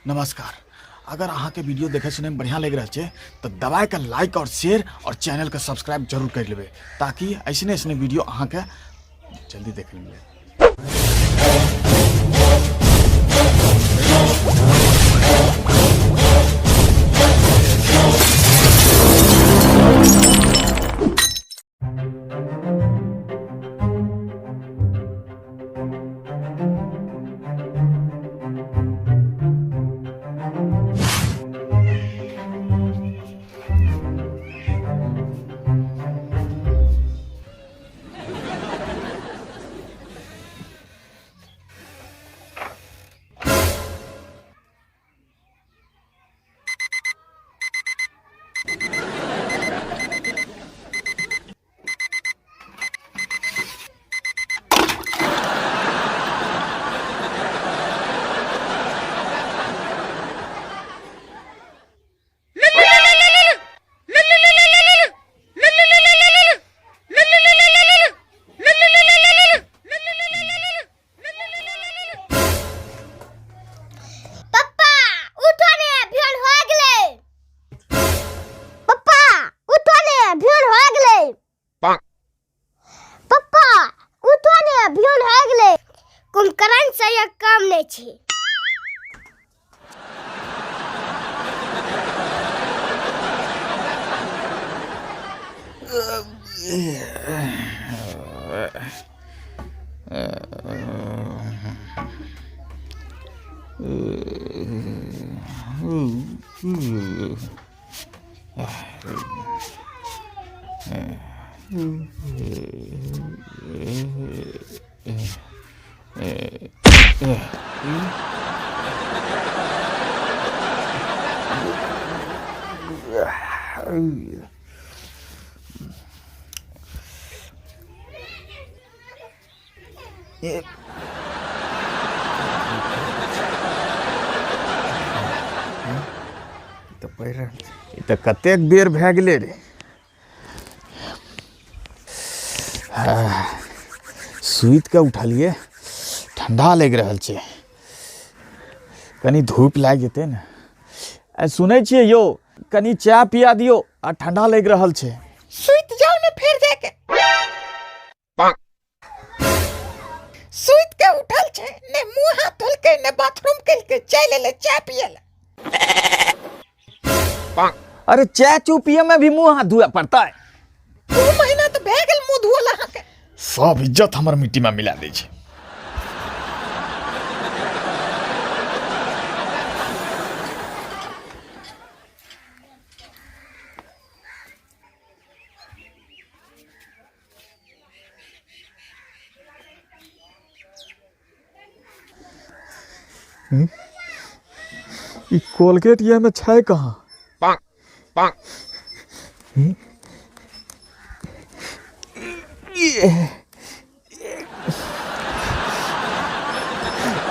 नमस्कार। अगर अहाँ के वीडियो देखे सुने में बढ़िया लग रहा है तो दबाए के लाइक और शेयर और चैनल के सब्सक्राइब जरूर कर लेबे, ताकि ऐसने ऐसने वीडियो अहाँ के जल्दी देखे मिले। पप्पा उठो ने, भेड़ हो गेलै। पप्पा उठो ने, भेड़ हो गेलै। पप्पा उठो ने, भेड़ हो गेलै। कुंभकर्ण से एक काम नहीं छै। तऽ पढ़ि रहल छै। ई तऽ कतेक बेर भए गेलै रे। सुति कऽ उठलियै, ठंडा लागि रहल छै, कनि धूप लागि जेतै ने। आ सुनै छियै यौ, कनि चाय पिया दियौ, आ ठंडा लागि रहल छै। सुति जाउ ने फेर जाके। सुति के उठल छै, ने मुँह हाथ धोलकै ने बाथरूम केलकै, चलि एलै चाय पियै लए। अरे चाय चू पिए में भी मुंह हाथ धोए पड़ता है? 2 महीना तऽ भए गेल मुँह धोअल अहाँके। सब इज्जत हमर मिट्टी में मिला दै छै। ई कोलगेट ये में छै कहाँ?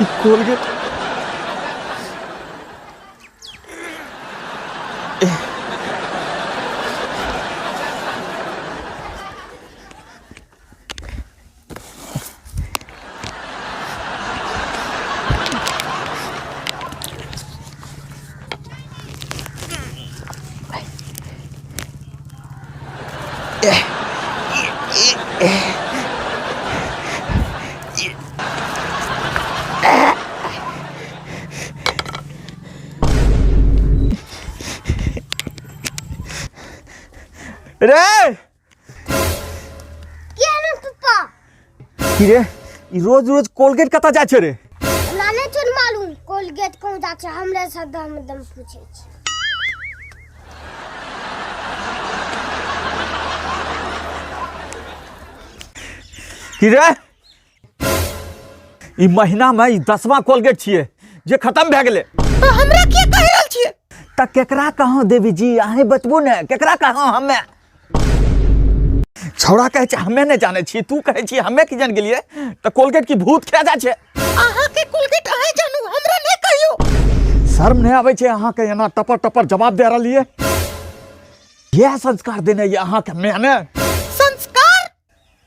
ई कोलगेट रे के ना पप्पा? की रे, ई रोज रोज कोलगेट कतऽ जाइ छै रे? हमरा नहि छौ मालूम कोलगेट कहूँ जा छै, हमरे से दम दम पूछे छै। की रे, ई महीना में ई 10वां कोलगेट छियै जे खत्म भए गेलै। तऽ हमरा किया कहि रहल छियै? तऽ केकरा कहाँ देवी जी, अहीं बतबू ने, केकरा कहाँ? हमे छौड़ा कहै छै हमे नहि जानै छी, तू कहै छी हमे की जान गेलियै। तऽ कोलगेट की भूत खा जाइ छै? अहाँके कोलगेट अहाँ जानू, हमरा नहि कहियौ। शर्म नहि आबै छै अहाँके एना टपर टपर जवाब दे रहलियै? इएह संस्कार देने ये अहाँके माय ने? संस्कार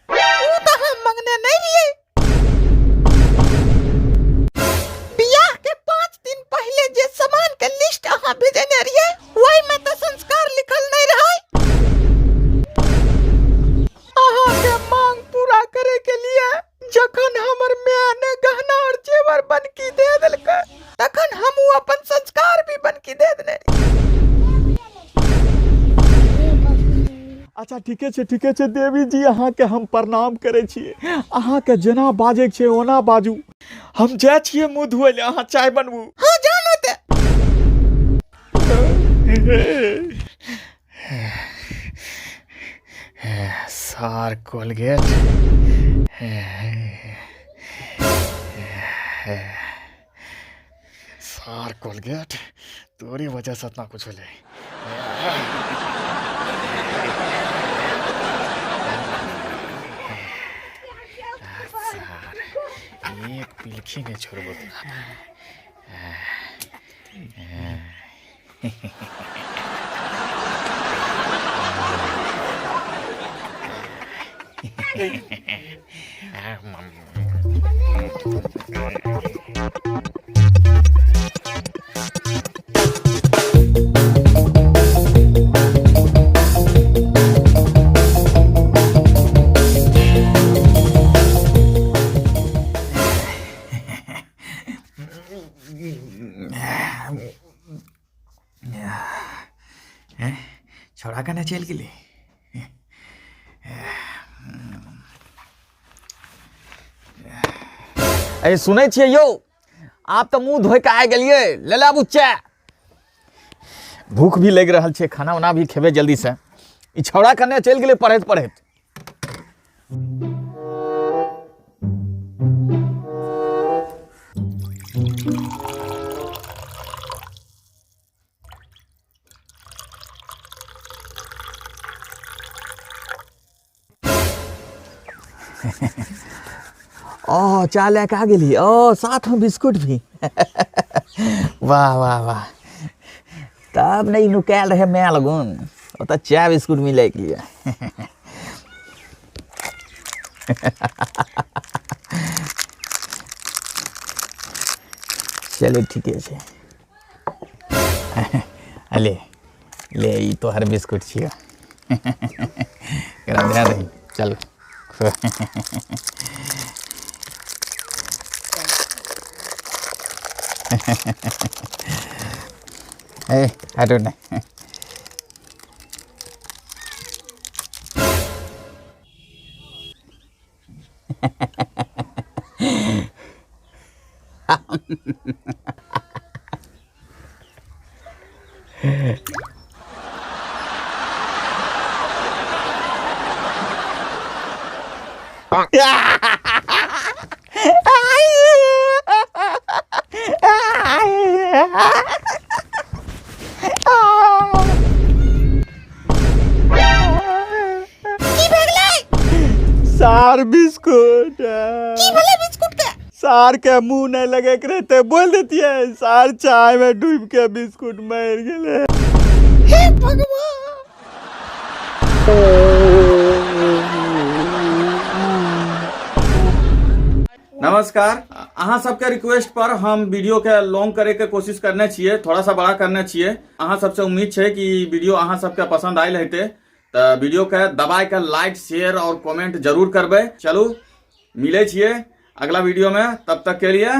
ओ तऽ हम मंगने नहि रहियै। बियाह के 5 दिन पहिले जे अहाँ भेजने रहियै ओहिमे तऽ संस्कार लिखल नहि रहै। अहाँके मांग पूरा करे के लिए जखन हमर माय ने गहना और जेवर बनकी दे देलकै तखन हमहूँ अपन संस्कार भी बनकी दे देने रहियै। अच्छा ठीके छै, ठीके छै देवी जी, अहाँके हम प्रणाम करै छियै। अहाँके जेना बाजैके छै ओना बाजू। हम जाइ छियै मुँह धोए लए, अहाँ चाय बनबू। हाँ जानो ते। सार कोलगेट, सार कोलगेट, तोरी वजह से इतना कुछ होले। सार एक पिलखी नहीं छोड़बो तोरा। छौड़ा कने चलि गेलै? ए सुनै छियै यौ, आब तऽ मुँह धोइ कऽ आबि गेलियै, ले लाबू चाय। भूख भी लागि रहल छै, खाना उना भी खेबै जल्दीसँ। ई छौड़ा कने चलि गेलै पढ़ैत पढ़ैत? ओ चाय लए कऽ आ गेली, ओ साथमे बिस्कुट भी। वाह वाह वाह! तब नहि नुकायल रहै माय लगुन, ओतऽ चाय बिस्कुट मिलैके लिए। चलू ठीके छै। ले ले, ई तोहर बिस्कुट छियौ, एकरा दए दही। चल। ए हटू ने। की भए गेलै? सार बिस्कुट। की भेलै बिस्कुट के? सार के मुंह नहीं लगे के रहते बोल देतियै। सार चाय में डूब के बिस्कुट मर गेलै। हे भगवान! नमस्कार, अहाँ सबके रिक्वेस्ट पर हम वीडियो के लॉन्ग करे के कोशिश करने छियै, थोड़ा सा बड़ा करने छियै। अहाँ सबसे उम्मीद छै कि वीडियो अहाँ सबके पसंद आयल हेतै, तऽ वीडियो के दबाय के लाइक, शेयर और कमेंट जरूर करबै। चलू, मिलै छियै अगला वीडियो में, तब तक के लिए